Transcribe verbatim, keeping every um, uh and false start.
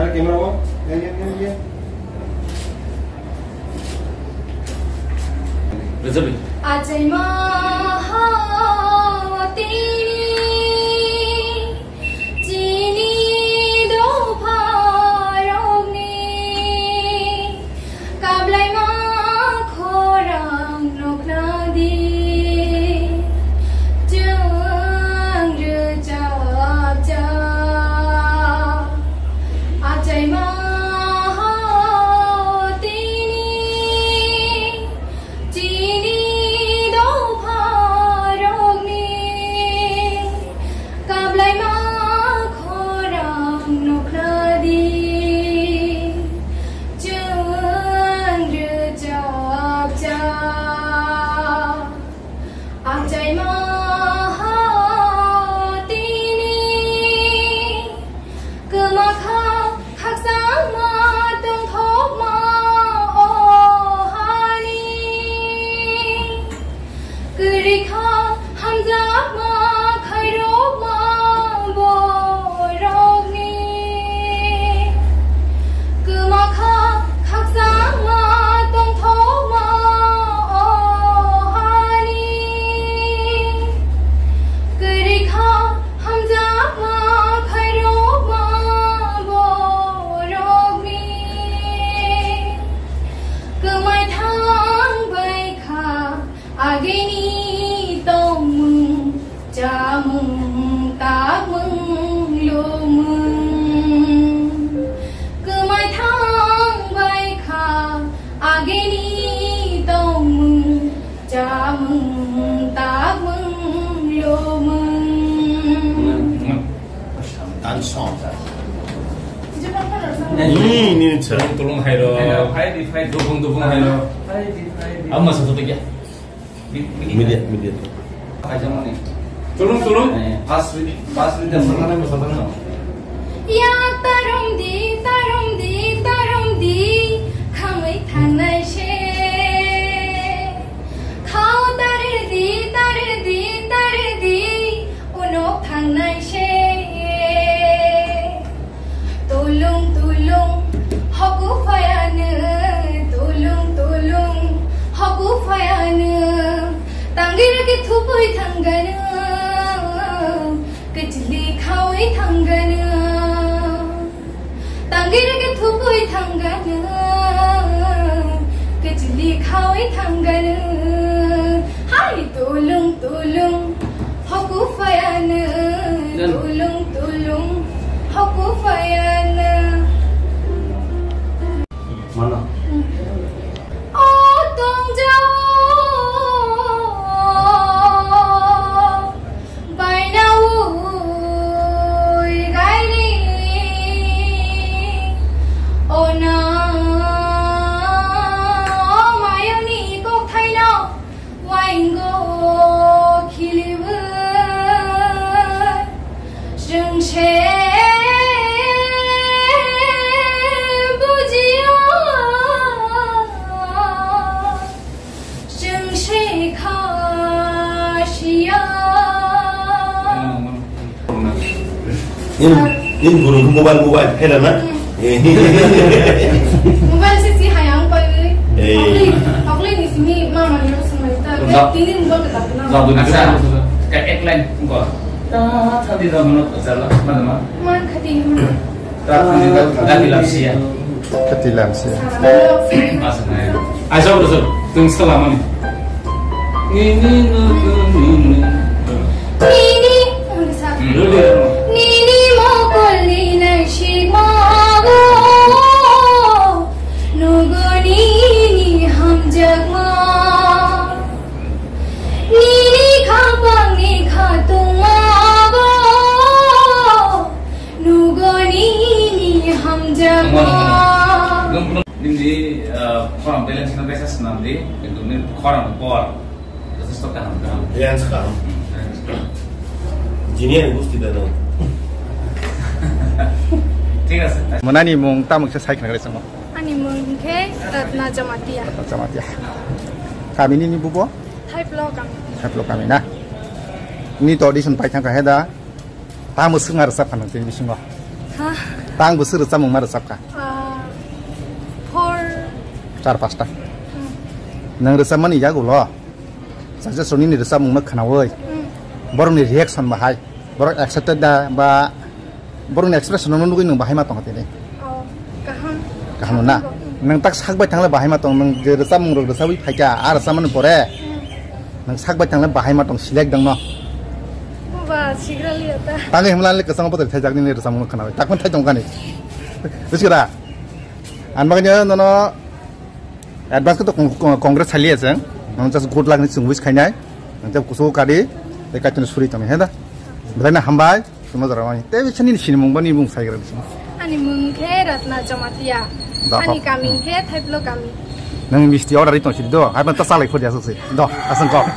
Camera on. Yan, yan, yan, yan. Reserve. Achaima hao tini chini dopharokni kablaima khorang nukna di, chwng rwchapjak. Achaima hao tini chini dopharokni kablaima khorang nukna di, chwng rwchapjak. Achaima hao tini kwmakha khakchangma tongthokma o hani. Kwrwikha hamjakma khairokma borokni. Kwmakha khakchangma tongthokma o hani. Kwrwikha hamjakma khairokma borokni. Kwmai thangbaikha agini tongmung, chamung, takmung, lumung. Kwmai thangbaikha agini tongmung, chamung, takmung, lumung. Tan song. Ni, ni, ni, cha. Tulung, tulung hai ro. Hai di, hai di. Dukung, dukung hai ro. Hai di, hai di. Amma sa tutik ya. Media, media. Tulung, tulung. Pas, pas, pas. Yak tarong di, tarong di, tarong di, khamwi thangnai se. Khao tar di, tar di, tar di, unok thangnai se. Tulung tulung hoku phayano, tulung tulung hoku phayano. Tangwi rwkhe thupui thangano, kichli khaui thangano. Tangwi rwkhe thupui thangano, kichli khaui thangano. Hai tulung tulung hoku phayano, tulung tulung hoku phayano. Mana? O tongjao bainaui gaini, o na mayungni kokthaino waingo khiliwi, chwng se bujiya. Chwng se kha siya. In, in gurung mobile, mobile, hela na? Mobile se si hayang pai. Eh. Hokli, hokli ni simi mama ni sumai ta. Tini mobile ka ta na. Asa, ka ek line ko. Ta thadi da mano jala, mana ma. Man khati. Kati lamsia. Kati lamsia. Asa nai. Aisa bro sir, tung salamani. Nini no nini. Nini, nini mokol ni nai shikma go. Nugo nini hamjakma. Nini khapang ni khatungma go. Nugoni ni hamjakma. Nini, ah, khorang balance na besa swnam di, kintu nini khorang por jothesto kaham, kaham. Balance kaham. Hmm, balance kaham. Jini ani gusti da no. Thik ase. Monani mung tamuk se sai khna gale samo. Ani mung khe Ratna Jamatia. Ratna Jamatia. Kami ni ni bubo? Thaiplo kami. Thaiplo kami na. Ni to audition pai thang kha he da. Tamo swngna rwchap kha nwng tini bisingo? Tang bwswk rwchapmung ma rwchapkha? Ah, four. Char pasta. Hmm. Nwng rwchapmani yagulo judges rokni ni rwchapmung no khwnawi, hmm, borokni reaction bahai, borok excited da ba borokni expression no nugwi nwng bahai ma tongkha tini? Oh, kaham. Kaham na? Hmm. Nwng tak sak bai thangle bahai ma tong, nwng je rwchapmung rok rwchabwi phaikha, a rwchapmani pore, hmm, nwng sak bai thangle bahai ma tong select dang no? Ba, sigra liya ta. Tangwi himla le kwchang bothor thaijak nini rwchapmung no khwnawi. Takmani thai tongkha ni. Bujigra? Ang bagwi nono advance khe to con-, con-, congrats saliya chwng. Nwng just good luck ni chwng wish khainai. Nwng jab kusu kadi, tei kaitor suri tongni, he da? Belai na hambai, tuma jora wani. Tei bisi nini sinimung bani mung saigra bisi. Ani mung khe Ratna Jamatia. Da, ani ho. Kami khe Thaiplo kami. Nwng misti order ri tong sidi do, hai ban ta salai khodi asuk si. Do, asung kok.